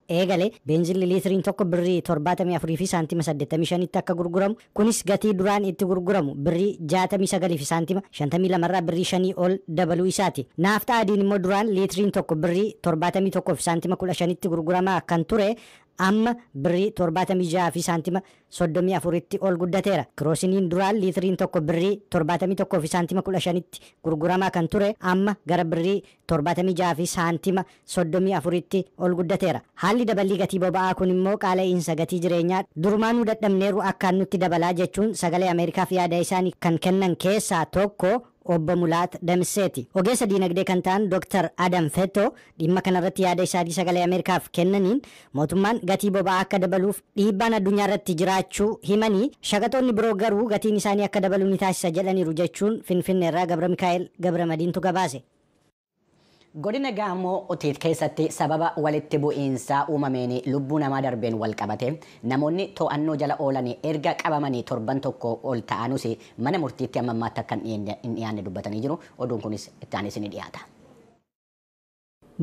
eegale beenzilli liitiriin tokko birrii 74 fi saantima 85tti akka gurguramu, kunis gatii duraan itti gurguramu birrii 69 fi saantima 52 irraa birrii 5 ol dabaluu isaati. Naaftaa adiin immoo duraan liitiriin tokko birrii 71 fi saantima 15tti gurguramaa kan ture amma birrii 76 fi saantima 34tti ol guddateera. Kiroosiniin duraan liitiriin tokko birrii 71 fi saantima 15tti gurguramaa kan ture amma gara birrii 76 fi saantima 34tti ol guddateera. Haalli daballii gatii boba'aa kun immoo qaala'iinsa gatii jireenyaa durumaanuu dadhabneeru akkaan nutti dabalaa jechuun Sagalee Ameerikaaf yaada isaanii kan kennan keessaa tokko Obbo Mulaat Damisseeti. Ogeessa diinagdee kan ta'an Dr. Adam Fetto dhimma kanarratti yaada isaanii Sagalee Ameerikaaf kennaniin mootummaan gatii boba'aa akka dabaluuf dhiibbaan addunyaa irratti jiraachuu himanii, shaqaxoonni biroo garuu gatiin isaanii akka dabalu ni taasisa jedhaniiru jechuun Finfinneerraa Gabra Mikaa'el Gabra Madiintu gabaase. Godina Gaamoo Otiit keessatti sababa walitti bu'iinsaa uumameen lubbuu namaa darbeen wal qabate namoonni to'annoo jala oolan erga qabamanii torban tokko ol ta'anus mana murtiitti amma ammaatti akka hin dhiyaanne dubbatanii jiru. Oduun kunis itti aanee ni dhiyaata.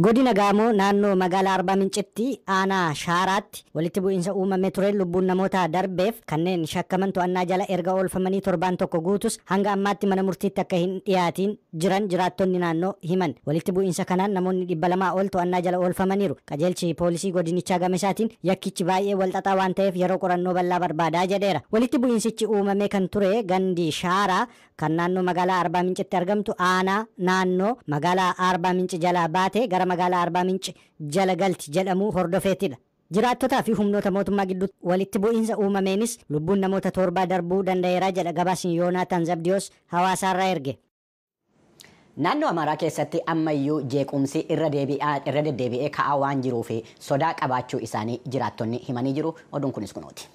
Godina Gaamoo naannoo magaalaa Arbaa Mincitti aanaa Shaaraatti walitti bu'iinsa uumamee ture lubbuun namoota darbeef kanneen shakkaman to'annaa jala erga oolfamanii torbaan tokko guutus hanga ammaatti mana murtiitti akka hin dhiyaatiin jiran jiraattonni naannoo himan. Walitti bu'iinsa kanaan namoonni 200 ol to'annaa jala oolfamaniiru. Qajeelchi poolisii godinichaa gama isaatiin yakkichi baay'ee walxaxaa waan ta'eef yeroo qorannoo bal'aa barbaadaa jedheera. Walitti bu'iinsichi uumamee kan ture gandi Shaaraa kan naannoo magaalaa Arbaa Mincitti argamtu aanaa naannoo magaalaa Arbaa Minci jalaa baate gara magaalaa Arbaa Minci jala galti jedhamu hordofeetidha. Jiraattotaa fi humnoota mootummaa gidduutti walitti bu'iinsa uumameenis lubbuun namoota 7 darbuu danda'eera jedha gabaasni Yoonaataan Zabdiyoos hawaasaarraa erge. Naannoo Amaaraa keessatti ammayyuu jeequmsi irra deddeebi'ee ka'aa waan jiruu fi sodaa qabaachuu isaanii jiraattonni himanii jiru. Oduun kunis kunooti.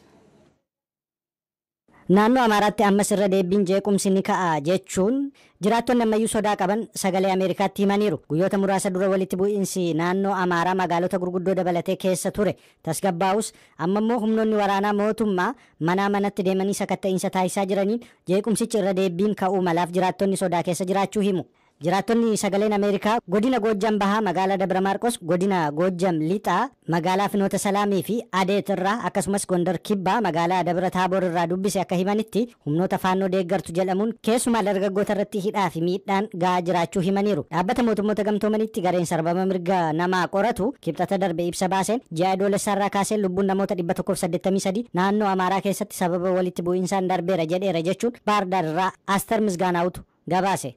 Naannoo Amaaraatti ammas irra deebiin jeequmsi ni ka'a jechuun jiraattonni ammayyuu sodaa qaban Sagalee Ameerikaatti himaniiru. Guyyoota muraasa dura walitti bu'iinsi naannoo Amaaraa magaalota gurguddoo dabalatee keessa ture tasgabbaa'us amma immoo humnoonni waraanaa mootummaa manaa manatti deemanii sakatta'iinsa taasisaa jiraniin jeequmsichi irra deebiin ka'uu malaaf jiraattonni sodaa keessa jiraachuu himu. Jiraattonni Sagaleen Ameerikaa godina Goojjam Bahaa magaalaa Dabra Maarqos, godina Goojjam Lixaa magaalaa Finoota Salaamii fi Adeet irraa akkasumas Gondar Kibbaa magaalaa Dabra Taaboor irraa dubbise akka himanitti humnoota faannoo deeggartu jedhamuun keessumaa dargaggoota irratti hidhaa fi miidhaan gahaa jiraachuu himaniiru. Dhaabbata mootummoota gamtoomanitti gareen sarbama mirga namaa qoratu kibxata darbe ibsa baaseen ji'a adoolessaarraa kaasee lubbuun namoota 183 naannoo Amaaraa keessatti sababa walitti bu'iinsaan darbeera jedheera jechuun Baardaar irraa Aster Misgaanaawutu gabaase.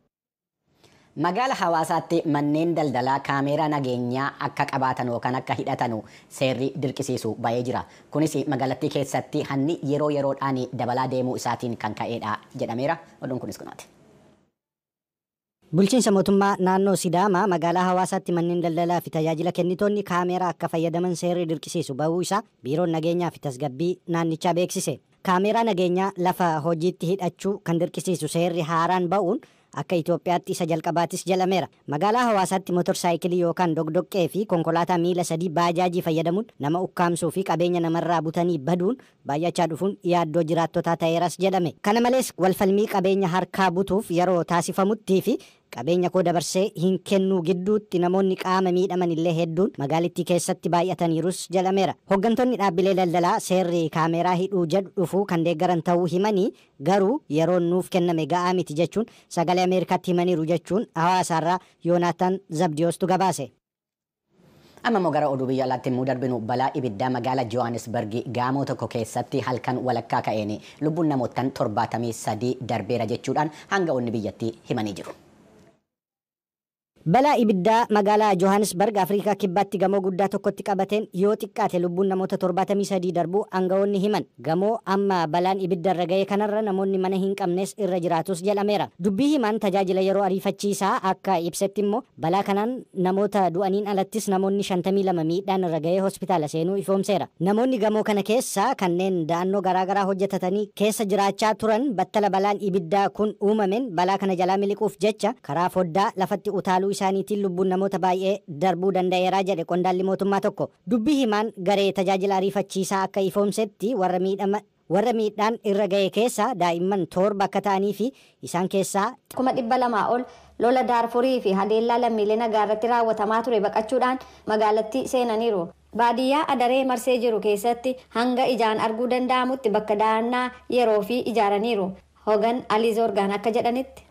Magaala hawaasaatti manneen daldalaa kaameeraa nageenyaa akka qabaatan yookaan akka hidhatanu seerri dirqisiisu ba'ee jira. Kunis magaalattii keessatti hanni yeroo yeroodhaan dabalaa deemuu isaatiin kan ka'edha jedhameera. Oduun kunis kunooti. Bulchiinsa mootummaa naannoo Sidaamaa magaalaa hawaasaatti manneen daldalaa fi tajaajila kennitoonni kaameeraa akka fayyadaman seerri dirqisiisu ba'uu isaa biiroon nageenyaa fi tasgabbii naannichaa beeksise. Kaameeraa nageenyaa lafa hojiitti hidhachuu kan dirqisiisu seerri haaraan ba'uun akka Itoophiyaatti isa jalqabaatis jedhameera. Magaalaa hawaasaatti motorsaayikilii yookaan dogdoqqee fi konkolaataa miila 3 baajaajii fayyadamuun nama ukkaamsuu fi qabeenya namarraa butanii baduun baay'achaa dhufuun yaaddoo jiraattotaa ta'eeras jedhame. Kana malees walfalmii qabeenya harkaa butuuf yeroo taasifamuttii fi qabeenya koo dabarsee hin kennuu gidduutti namoonni qaama miidhaman illee hedduun magaalittii keessatti baay'ataniirus jedhameera. Hooggantoonni dhaabbilee daldalaa seerri kaameeraa hidhuu jedhu dhufuu kan deeggaran ta'uu himanii garuu yeroon nuuf kenname ga'aa miti jechuun Sagalee Ameerikaatti himaniiru jechuun hawaasaarraa Yoonaataan Zabdiyoostu gabaase. Amma immoo gara oduu biyya alaatti immoo darbinu balaa ibiddaa magaalaa Johannesburg gamoo tokko keessatti halkan walakkaa ka'een lubbuun namootaan 73 darbeera jechuudhaan hanga'oonni biyyattii himanii jiru. Balaa ibiddaa magaalaa Johannesburg Afrikaa kibbaatti gamoo guddaa tokkotti qabateen yoo xiqqaate lubbuun namoota 73 darbuu aanga'oonni himan. Gamoo amma balaan ibidda irra ga'e kanarra namoonni mana hin qabnes irra jiraatus jedhameera. Dubbii himan tajaajila yeroo ariifachiisaa akka ibsetti immoo balaa kanaan namoota du'aniin alattis namoonni 52 miidhaan irra ga'ee hospitaala seenuu ifoomseera. Namoonni gamoo kana keessa kanneen da'annoo garaagaraa hojjetatanii keessa jiraachaa turan battala balaan ibiddaa kun uumameen balaa kana jalaa miliquuf jecha karaa foddaa lafatti utaaluu isaaniitiin lubbuun namoota baay'ee darbuu danda'eera jedhe qondaalli mootummaa tokko. Dubbii himaan garee tajaajila ariifachiisaa akka ifoomsetti warra miidhama Warra miidhaan irra ga'e keessaa daa'imman 7 akka ta'anii fi isaan keessaa 200,000 ol lola Daarfurii fi haleellaa lammiilee nagaa irratti raawwatamaa ture baqachuudhaan magaalattii seenaniiru. Baadiyyaa Adaree marsee jiru keessatti hanga ijaan arguu danda'amutti bakka dahannaa yeroo fi ijaaraniiru. Hogan Alii Zorgaan akka jedhanitti.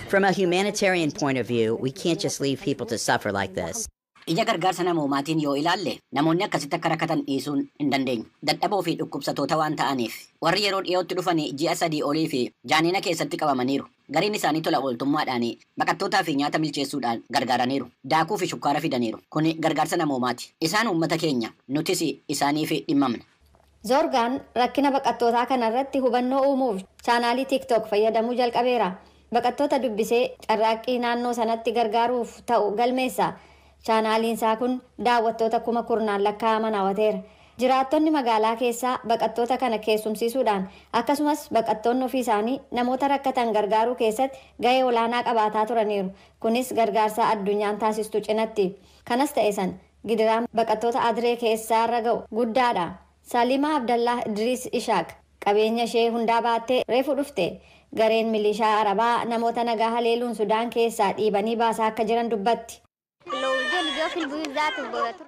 From a humanitarian point of view, we can't just leave people to suffer like this. Ija gargaarsa namoomaatiin yoo ilaalle namoonni akkasitti akka rakkatan dhiisuun hin dandeenyu. Dadhaboo fi dhukkubsatoota waan ta'aniif warri yeroo dhiyootti dhufanii ji'a 3 olii fi jaanina keessatti qabamaniiru. Gariin isaanii tola ooltummaadhaan baqattootaa fi nyaata bilcheessuudhaan gargaaraniiru. Daakuu fi shukkaara fidaniiru. Kuni gargaarsa namoomaati. Isaan uummata keenya, nutis isaaniif dhimmamna. Zorgaan rakkina baqattootaa kanarratti hubannoo uumuuf chaanaalii TikTok fayyadamuu jalqabeera. Baqattoota dubbisee carraaqqii naannoo sanatti gargaaruuf ta'u galmeessa. Chaanaaliin isaa kun daawwattoota 10,000 lakkaa'aman hawwateera. Jiraattonni magaalaa keessaa baqattoota kana keessumsiisuudhaan akkasumas baqattoonni ofii isaanii namoota rakkatan gargaaruu keessatti gahee olaanaa qabaataa turaniiru. Kunis gargaarsa addunyaan taasistu cinatti. Kanas ta'e san gidiraan baqattoota Adiree keessaa irra ga'u guddaadha. Salimaa Abdallah Idris Ishaaq qabeenya ishee hundaa baattee reefu dhufte. Gareen milishaa Arabaa namoota nagaa haleeluun Sudaan keessaa dhiibanii baasaa akka jiran dubbatti.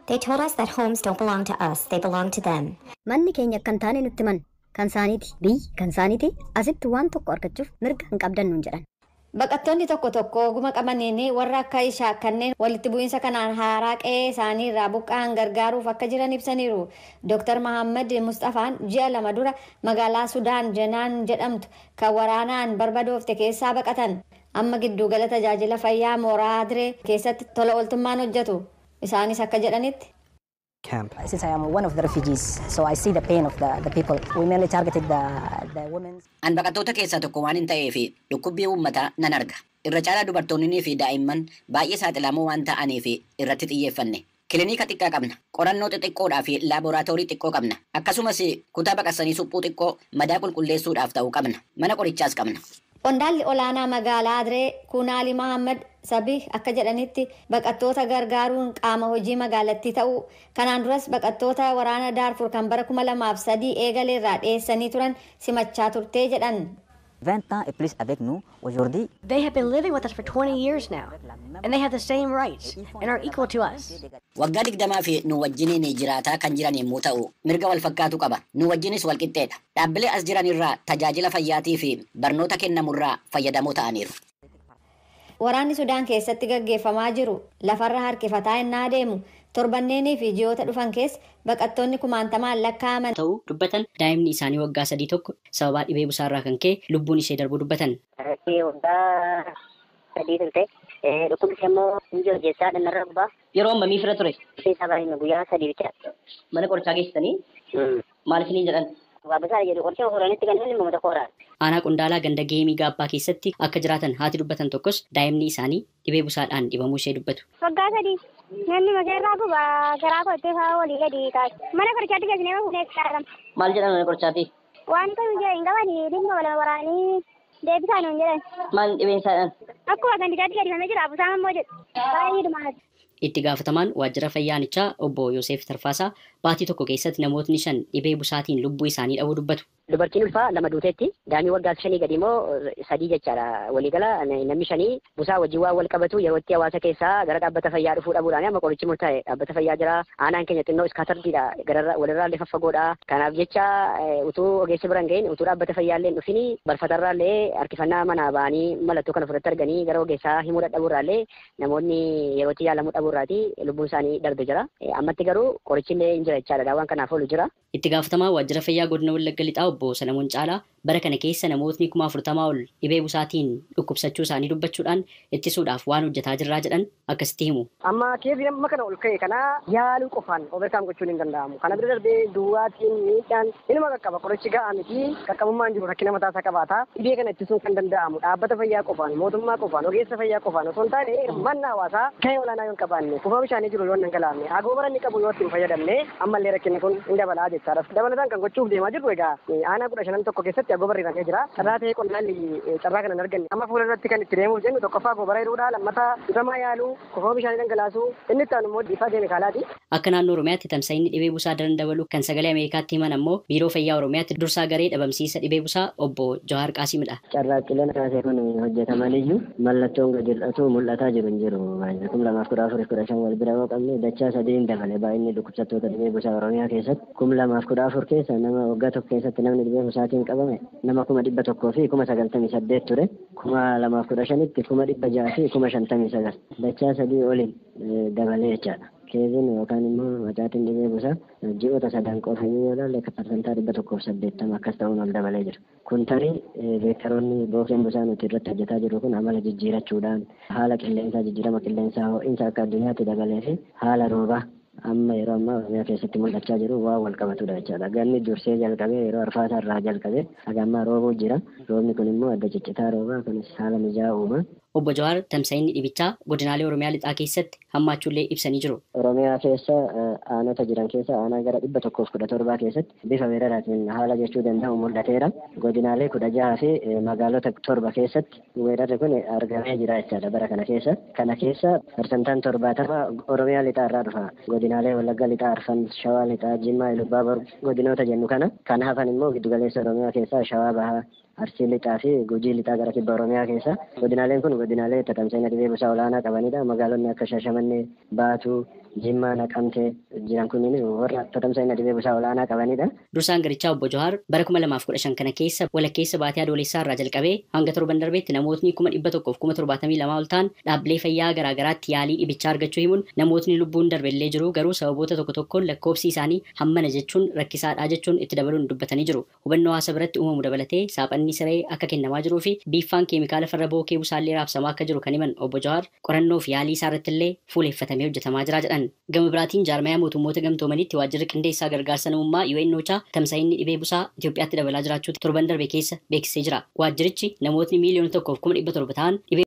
They told us that homes don't belong to us, they belong to them. Manni keenya kan taane nutti man, kan saaniiti, biyyi kan saaniiti, asitti waan tokko argachuuf mirga hin qabdan nuun jedhan. Baqattoonni tokko tokko oguma qabaniin warra akka Ishaaq kanneen walitti bu'iinsa kanaan haaraa qe'ee isaanii irraa buqqa'an gargaaruuf akka jiran ibsaniiru. Dr. Mahammad Mustafaan ji'a 2 dura magaalaa Sudaan Jenaan jedhamtu kan waraanaan barbadoofte keessaa baqatan. Amma giddugala tajaajila fayyaa mooraa Adiree keessatti tola ooltummaan hojjetu. Isaanis akka jedhanitti. Since I am one of the refugees, so I see the pain of the people. We mainly targeted the women. An baqattoota keessaa tokko waan hin ta'eef dhukkubbii uummataa nan arga. Irra caalaa dubartoonni fi daa'imman baay'ee saaxilamoo waan ta'aniif irratti xiyyeeffanne. Kilinika xiqqaa qabna. Qorannoo xixiqqoodhaa fi laaboraatoorii xiqqoo qabna. Akkasumas kutaa baqaqsanii suphuu xiqqoo madaa qulqulleessuudhaaf ta'u qabna. Mana qorichaas qabna. Qondaalli olaanaa magaalaa Adiree Kunaali Mahammad Sabih akka jedhanitti baqattoota gargaaruun qaama hojii magaalattii ta'uu kanaan duras baqattoota waraana Daarfur kan bara 2003 eegaleerraa dhiyeessanii turan simachaa turtee jedhan. 20 ans et plus avec nous aujourd'hui. They have been living with us for 20 years now, and they have the same rights and are equal to us. Waggaa 20 fi nu wajjiniin jiraataa kan jiran yommuu ta'u, mirga wal fakkaatu qaba. Nu wajjinis wal qixxeedha. Dhaabbilee as jiran irraa tajaajila fayyaatii fi barnoota kennamurraa fayyadamoo ta'aniiru. Waraanni Sudaan keessatti gaggeeffamaa jiru lafarra harkifataa innaa deemu torbanneenii fi ji'oota dhufan keessa baqattoonni kumaantamaan lakkaa'aman ta'uu dubbatan. Daa'imni isaanii waggaa 3 tokko sababaa dhibee busaarraa kan ka'e lubbuun ishee darbuu dubbatan. Waggaa 3 turte. Dhukkubni ishee immoo ni hojjechaa dhannarra gubbaa. Yeroo ammamii fira ture? Guyyaa 3 bicha. Mana qorichaa geessitanii? Maal isiniin jedhan? Waa jedhu qoricha horanitti kan inni uummata kooraan. Aanaa Qondaalaa ganda Geemii Gaabbaa keessatti akka jiraatan haati dubbatan tokkos daa'imni isaanii dhibee busaadhaan dhibamuu ishee dubbatu. Waggaa 3 namni makeerraa gubaa garaa kottee fa'aa walii gadi kaase. Mana qorichaatti geessinee fuunee qaqqaban. Maal jedhan mana qorichaatti? Wanta nuyi hin qabani dhimma wal waraanii deebisaa nuun jedhan. Maal dhibeen isaadhaan? Akkuma gandichaatti gadifamee jira busaan immoo jedhu. Baay'ee dhumaati. Itti gaafatamaan waajjira fayyaanichaa obbo Yoosef Tarfaasaa baatii tokko keessatti namootni 5 dhibee busaatiin lubbuu isaanii dhabuu dubbatu. Dubartiin ulfaa 2 duuteetti, daa'imni waggaa 5 gadi immoo 3 jechaadha. Waliigala namni 5 busaa wajjin waan wal qabatu yeroo itti hawaasa keessaa gara dhaabbata fayyaa dhufuu dhabuudhaan amma qorichi murtaa'e dhaabbata fayyaa jira. Aanaan keenya xinnoo iskaatardiidha. Gararra walirraa illee faffagoodha. Kanaaf jecha utuu ogeessi bira hin gahin utuu dhaabbata fayyaa illee hin dhufin barfatarraa illee harkifannaa manaa ba'anii mallattoo kana fudhatti arganii gara ogeessaa himuu dadhabuurraa illee namoonni yeroo itti yaalamuu dhabuurraati lubbuun isaanii darbe jira. Ammatti garuu qorichi illee hin jira jechaadha. Daawwan kanaaf oolu jira. Itti gaafatamaa waajjira fayyaa godina Wallagga Lixaa obbo Salamoon Caalaa bara kana keessa namootni 40,000 ol dhibee busaatiin dhukkubsachuu isaanii dubbachuudhaan ittisuudhaaf waan hojjetaa jirraa jedhan akkasitti himu. Amma keezii amma kana ol ka'e kana yaaluu qofaan overcome gochuun hin danda'amu. Kana bira darbee duwwaatiin miidhaan inuma qaqqaba qorichi ga'aa miti qaqqabummaan jiru rakkina mataa isaa qabaata. Dhibee kana ittisuun kan danda'amu dhaabbata fayyaa qofaan mootummaa qofaan ogeessa fayyaa qofaan osoo hin taane manna hawaasaa gahee olaanaa yoo hin qabaanne kuufama bishaanii jiru yoo hin dhangalaafne agoobara inni qabu yoo ittiin fayyadamne ammallee rakkinni kun hin dabalaa jechaadha. Dabalataan kan gochuuf deemaa jirru egaa aanaa 15 tokko keessatti irratti agobarri banee jira. Carraa ta'ee qonnaalli carraa kana hin arganne. Amma fuula irratti kan itti deemuuf jennu tokkoffaa gobara hiruudha, lammataa dibamaa yaaluu, kofoo bishaanii dhangalaasuu, inni itti aanu immoo bifa keemikaalaati. Akka naannoo Oromiyaatti tamsa'inni dhibee busaa daran dabaluu kan sagalee Ameerikaatti himan ammoo Biiroo Fayyaa Oromiyaatti dursaa garee dhabamsiisa dhibee busaa obbo Jawaar Qaasimidha. Carraaqqileen kaasee kun hojjetamaniyyuu mallattoon gadi hir'atu mul'ataa jiru hin jiru. 2014 15 wal bira yoo qabne dachaa sadiin dabale baay'inni dhukkubsattoota dhibee busaa Oromiyaa keessatti. 2014 keessa nama waggaa tokko keessatti namni dhibee busaatiin qabame nama 198,098 ture. 2015tti 659,000 dachaa sadii oliin dabalee jechaadha. Keeziin yookaan immoo macaatiin dhibee busaa ji'oota sadan qofa yoo ilaalle 180% akkas ta'uun ol dabalee jira. Kun tarii veektaroonni bookeen busaa nuti irratti hojjetaa jirru kun amala jijjiirachuudhaan haala qilleensaa jijjiirama qilleensaa ho'iinsa akka addunyaatti dabalee fi haala roobaa amma yeroo ammaa Oromiyaa keessatti mul'achaa jiru waan wal qabatudha jechaadha. Ganni dursee jalqabee yeroo arfaasaa irraa jalqabee haga ammaa roobuu jira. Roobni kun immoo adda ciccitaa roobaa kunis haala mijaa'aa uuma. Obbo Jawaar tamsa'inni dhibichaa godinaalee Oromiyaa lixaa keessatti hammaachuullee ibsanii jiru. Oromiyaa keessa aanota jiran keessa aanaa gara 117 keessatti bifa weeraraatiin haala jechuu danda'u mul'ateera. Godinaalee 16 fi magaalota 7 keessatti weerarri kun argamee jira jechaadha bara kana keessa. Kana keessa 70% Oromiyaa lixaa irraa dhufa. Godinaalee Wallagga lixaa, Arfan, Shawaa lixaa, Jimmaa, Ilubbaabor godinoota jennu kana. Kan hafan immoo giddugaleessa Oromiyaa keessaa Shawaa bahaa, Arsii lixaa fi Gujii lixaa gara kibba Oromiyaa keessa. Godinaaleen kun godinaalee tatamsa'ina dhibee busaa olaanaa qabanidha. Magaalonni akka Shaashamannee, Baatuu, Jimmaa, Naqamtee jiran kunniin warra tatamsa'ina dhibee busaa olaanaa qabanidha. Dursaan garichaa obbo Jawaar bara 2015 kana keessa walakkeessa baatee adoolessaa irraa jalqabee hanga torban darbeetti namootni 172,000 ol ta'an dhaabbilee fayyaa garaagaraatti yaalii dhibichaa argachuu himuun namootni lubbuun darbellee jiru garuu sababoota tokko tokkoon lakkoofsi isaanii hammana jechuun rakkisaadha jechuun itti dabaluun dubbatanii jiru. Hubannoo hawaasa biratti uumamu dabalatee saaphanni siree akka kennamaa jiruu fi biiffaan keemikaala farra bookee busaallee raabsamaa akka jiru kan himan obbo Jawaar qorannoo fi yaalii isaa irratti illee fuuleeffatamee hojjetamaa jira jedhan. Gama biraatiin jaarmayaa mootummoota gamtoomanitti waajjirri qindeessaa gargaarsa namummaa UNOCHA tamsa'inni dhibee busaa Itoophiyaatti dabalaa jiraachuu torban darbe keessa beeksisee jira. Waajjirichi namootni 1,700,000 ta'an dhibee